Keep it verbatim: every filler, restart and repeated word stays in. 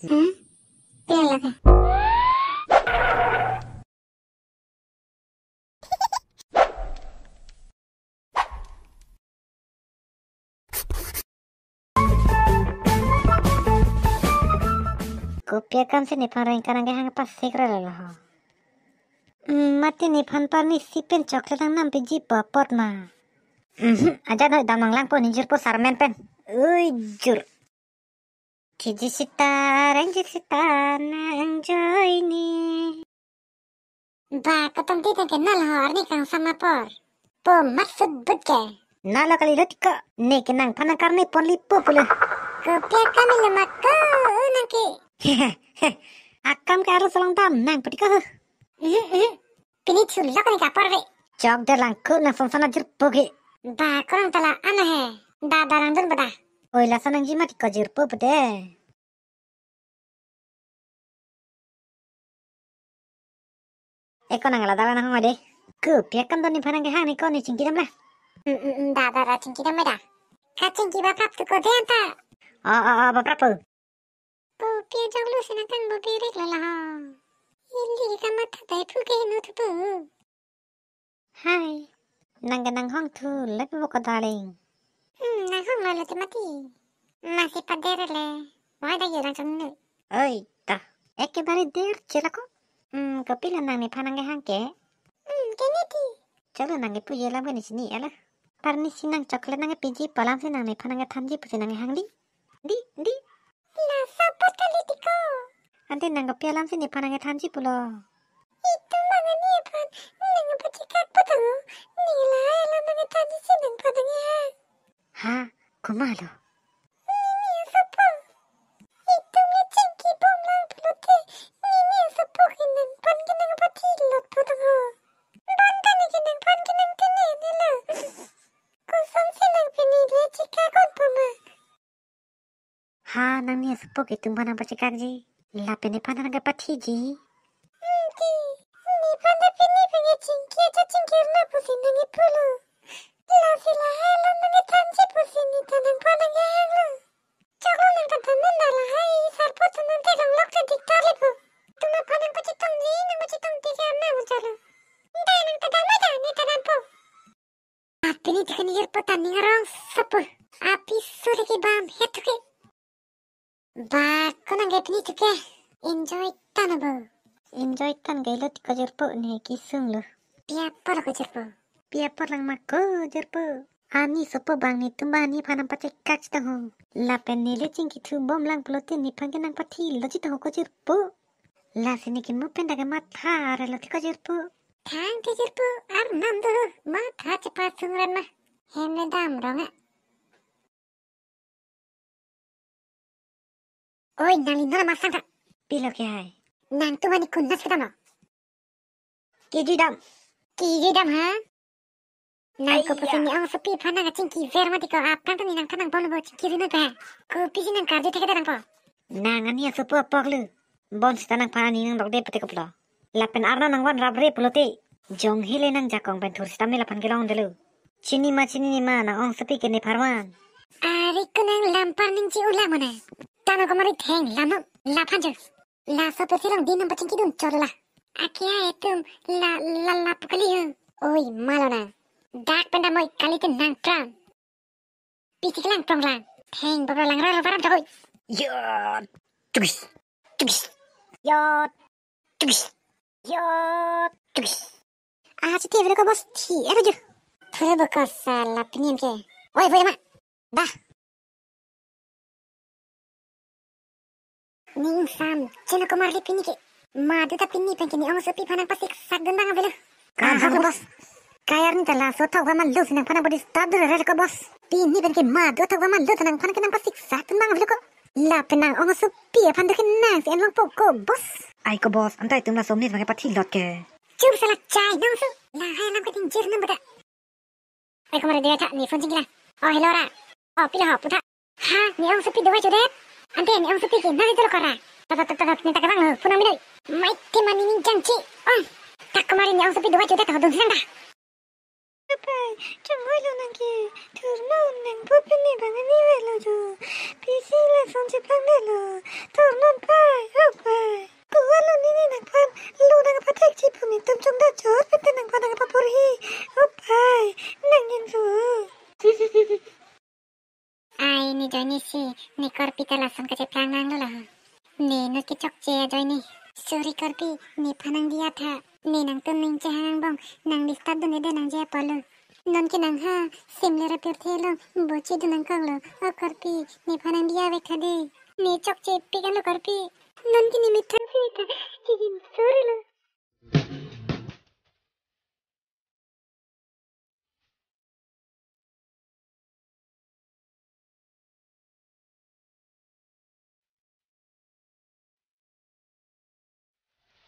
Hmm? Pilo ke? Kopi akam si nephan rengkan nangkehang pasik relo ho. Hmm, mati nephan parni si pen chocolate nang nam piji apot ma. Mhm, ajat noi damnang langpo ni jirpo sarmen pen. Ui, jur. Kiji sita, rengji sita, nang joy ni. Ba, kotong ti tang ke nal ho, arni kangsam apor. Po, maksud but ke. Nalo kali lo tiko, ne ke nangphan nangkarni ponlipo pulo. Kopi akam ilo ma ko, nang ke. Akam ke arlo selang damnang putiko. Mhm, mhm. Pini thulok ni kapor ve. Chokdet lang ko nang son son ajirpo ke. Ba, korang tala ano he. Da, da langdun bada. Oi, laso nangji mati ko jirpo pute. Eko nang la dala nang hong de. Kopi akam don nephan nangkehang ni ko ne chingki dam la. Mm, mm, mm, da, da, da, chingki dam da. Kachingki baprap tu ko de anta. O, o, o, baprap po. Kopi ajok lu si nangkang bo berek lo la ho. Ili kamatha dai phu ke hinu thupo. Hai. Nang ke nanghong thu lepo ko darling. Hmm, nanghong lo lo te mati. Masi pader le. Wai da ye lang chongnu. Oi, ta. Ekebare der chela ko. Hmm, kopilo nang nephan nangkehang ke? Hmm, ke ne ti. Chalo nang kepu ye lam ke ne chini ala. Parni si nang chocolate nangkepi ji pu alam si nang nephan nangkethan ji pusi nangkehang di. Di, di. Laso apot kali tiko. Ante nang kopi alam si nephan nangkethan ji pulo. Itum bang ani aphan nangpachekak potang. Ne lahai alam nangkethan ji si nangphan nangkehang. Ha, komatlo? Ne ne asopo. Itum ne chingki bom lang pulote, ne ne asopo ke nangphan ke nangpathi lot potang. Bonta ne ke nangphan ke nangtene nelo. Kosonsi nang pini le chekak unpo ma? Ha, nang ne asopo ke itum aphan nangpachekak ji. Lapen nephan nangkepathi ji. Hmm, ti. Nephan ta pini pen ke chingki aja chingkir na pusi nangkepulo. Lasi lahai alam nangkethan ji pusi ne ta nangphan nangkehang lo. Choklo nang ta than non da lahai sarpo than non te longlok te diktar lepo. Itum aphan nangpachetong ji, nangpachetong ti ke amna muchalo. Da nang ta damai da ne ta dampo. Apini tikan ir putan ning arong sapu. Api suri ke bam het ke. Ba, konang ke pini tuke. Enjoy tan bo. Enjoy tan ke lo tiko jirpo ne kesung lo. Pi apor ko jirpo. Pi apor lang ma ko jirpo. Ani asopo bang netum bang nephan nangpachekak tang ho. Lapen neli chingki thu bom lang pulote nephan ke nangpathi lo tang ho ko jirpo. Lasi ne kimu pen dak matha relo tiko jirpo. Thang ke jirpo, arnam do, matha chepasung ran ma. Hem le damrong a. Oi, nangli nora masang ta. Pilo ke hai? Nangtum ani kun nas kedam lo. Kiji dam. Kiji dam ha? Nang ko pusi ne ongsopi aphan nangchingki ver mati ko, aphrang ta ne nangthan nang bom lo bo chingki ri nang ta. Kopi si nang karju thek ta nang po. Nang ani asopo apok lo. Bonsita nangphan ani nang dokde pute koplo. Lapen arno nangvan rapre pulote. Jong hele nangjakong pen thur sitame laphan kelong delo. Chini ma chini ni ma nang ongsopi ke nephan van. Ari ko nang lampar ningje ulang mana. Tano ko mari theng lamno laphan jo. Laso pusi long din nangpachingki dun chot la. Akia etum la la la pu kali ho. Oi malo nang. Dak pen damoi kali te nangphrang. Pisi kelang prong lang. Theng bobra lang raro varam jagoi. Yot. Tuks. Tuks. Yot. Tuks. Yot. Tuks. Ah, chiti velo ko bos thi. Era ju. Thore bo ko sala pinin ke. Oi, oi, ma. Dah. Ning sam, cheno ko marli pini ke. Madu ta pini pen ke ne ongsopi aphan nangpasik sak dun bang avelo. Aha, aha, bos. Kayar ni ta laso thok ba man lo si nangphan nangpadi start dun relo ko bos. Pini pen ke madu thok ba man lo ta nangphan ke nangpasik sak dun bang avelo ko. Lapen nang ongsopi aphan do ke nang si en longpo ko bos. Ai ko bos, antai itum laso minit bang ke pathi lot ke. Chup sala chai nang su. Lahai alam ke dingjir nang bada. Ai ko mari dia tha ne phone chingki lang. Oh, hello ra. Oh, pilo ho, pu tha. Ha, ne ongsopi dovai chodet. Ante ne ongsopi ke nang dolo kara. Ta ta ta ta ta, ne ta kevang lo, phone nang minoi. Mai ti mani ning jangchi. Oh. Ta ko mari ne ongsopi dovai chodet ho dun sang ta. Apai, chonghoi lo nang ke. Thurnon nang po pini bang ani velo jo. Pisi lason cheplang delo. Thurnon pa. Ajoine si, ne korpi ta lason kacheplang nanglo la. Ne non ke chokche ajoine. Sorry korpi, nephan nangdiya tha. Ne nangtum ning chehang angbong, nang disturb dunde nangji apotlo. Non ke nang ha, sim le ra pirthe along, bochi dun nangkoklo. O korpi, nephan nangdiya vek tha de. Ne chokche pik anlo korpi. Non ke ne methang si tha. Sorry lo.